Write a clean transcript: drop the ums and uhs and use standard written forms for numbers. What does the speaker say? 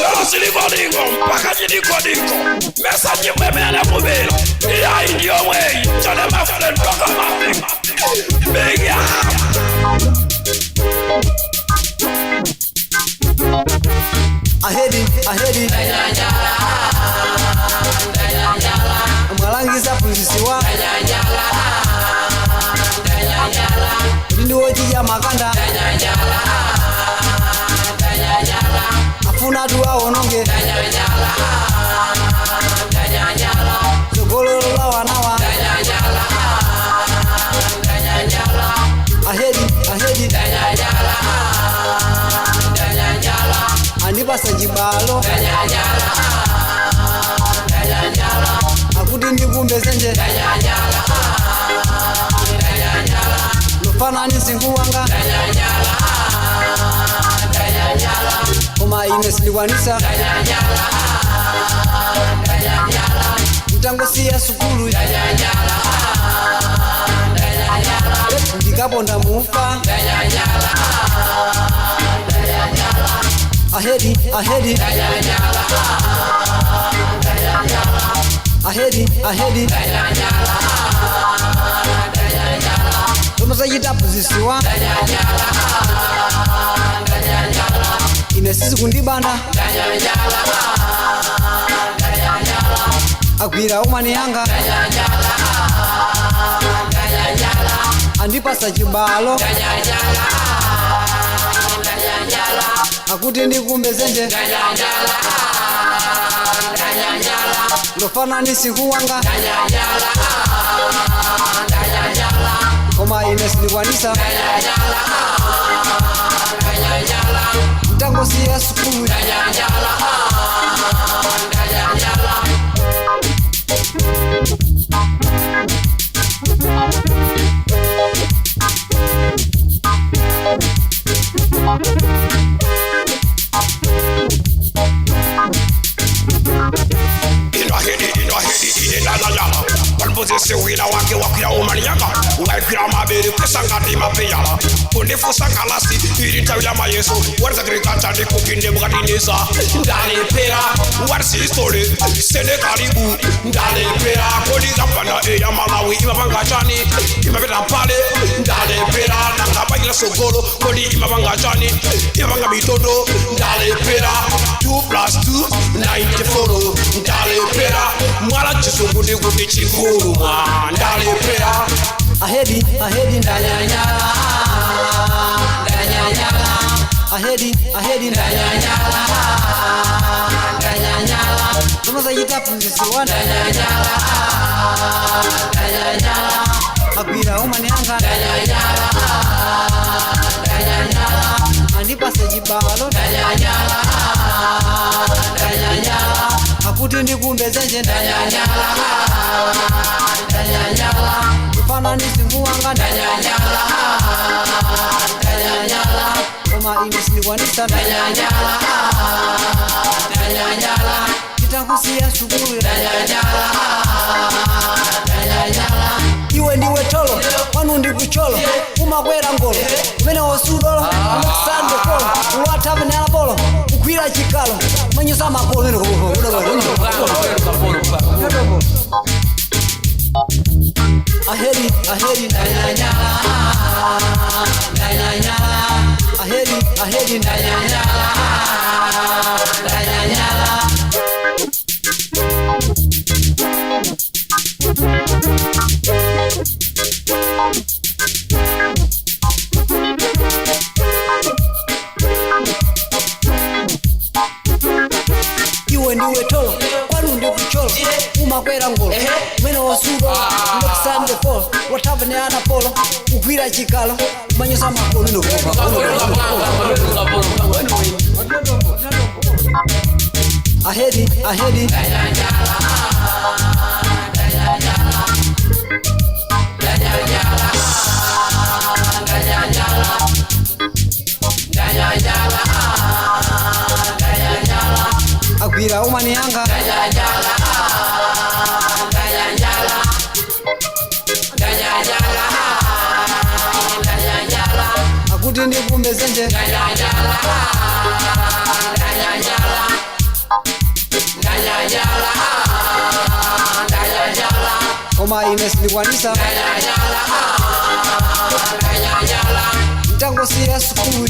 Lero silikoliko mpaka chilikodiko mesa nyimwemene mubilo iyayi ndiyomweyi chone mafule ndoka mafika big up. Ahedi, ahedi, mwalangiza phunzisiwa kuti ndiwochidya makanda afuna tuwaononge tsogololo la wanawa. Ahedi, ahedi, andipasa chibalo akuti ndikumbezenje lufanani nsinkuwanga koma ine sindikwanisa mtangosiya sukulu ndikaponda mufa. Ahedi, ahedi, ahedi, ahedi, tomasachitaphunzisiwa ine sisi kundibanda agwira umani yanga andipasa chibalo akuti ndikumbezenje lofanani sikuwanga koma ine sindikwanisa mtangosiya sukulu. Wina wake wakwira umanyanga wakwira mabere pesangati mapeyala kundifusa kalasi iri nthawi ya mayeso warisagriculture ndikukinde mukatinisa ndalepera warisistole senekalibu ndalepera kodikapana eya Malawi imapanga chani imapeta pale ndalepera nangapangila sogolo kodi imapanga chani imapanga mitondo ndalepera 2 + 2 94 ndalepera mwala chisungu ndikuti chikulu mwa ndalepera. Ahedi, ahedi, ndanyanyala ndanyanyala ahedi, ahedi, ndanyanyala ndanyanyala tomasachitaphunzisiwa ndanyanyala ndanyanyala agwira umani yanga ndanyanyala ndanyanyala andipasa chibalo ndanyanyala ndanyanyala akuti ndikumbezenje ndanyanyala ndanyanyala kufanani singuwanga ndanyanyala ndanyanyala koma ine sindikwanisa ndanyanyala ndanyanyala nditankusiya sukulu ndanyanyala ndanyanyala iwe ndiwe tolo pano ndikucholo umakwera ngolo umene wosudolo umakusande polo ulwathavenera polo kugwira chikalo manyosa makolo. Ahedi, ahedi, ndanyanyala ndanyanyala ahedi, ahedi, ndanyanyala ndanyanyala. Iwe ndiwe tolo kwanu ndikucholo umakwera ngolo umene wosudolo umakusande polo wathaveneana polo kugwira chikalo manyosa makolo. Ahedi, ahedi, agwira umani yanga akuti ndikumbezenje Koma ine sindikwanisa. Ndangosiya sukulu.